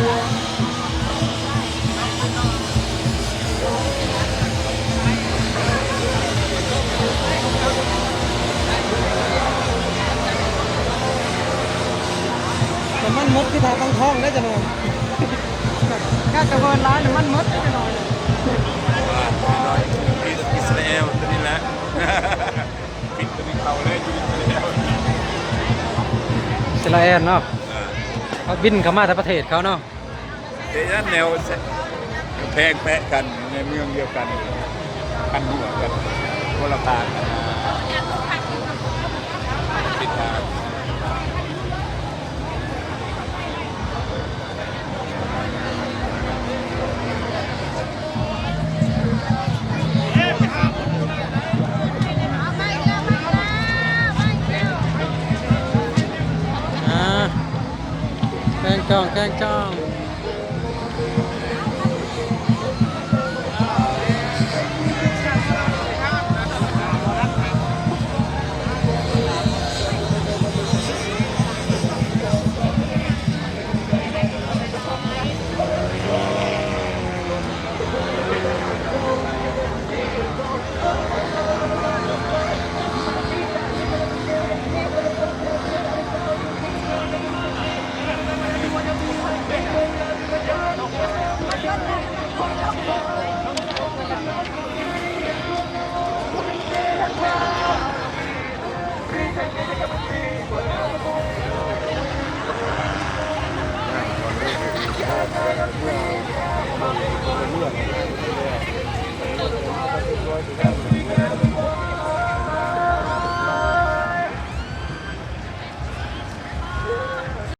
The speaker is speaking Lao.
ນ້ຳມັນໝົດ ຄືຖ້າຕັ້ງທ້ອງໄດ້ຈັກໜ່ອຍ. ກະຈະເວີນຫຼາຍ ນ້ຳມັນໝົດຈັກໜ່ອຍ. ອິດສະຣາແອນຕົວນີ້ແຫຼະ ບິນຕົວນີ້ເຂົ້າເລີຍ ຢູ່ອິດສະຣາແອນ ອິດສະຣາແອນເນາະ. ເອີ ເຂົາບິນເຂົ້າມາແຕ່ປະເທດເຂົາເນາະ. ເຮັດຫຍັງແນວແພງແປະກັນ ໃນເມືອງດຽວກັນ ຄັນຫົວກັນ ຄົນລະພາກກັນ ຜິດທາງ. ອ່າ ແກງຈອງ ແກງຈອງ.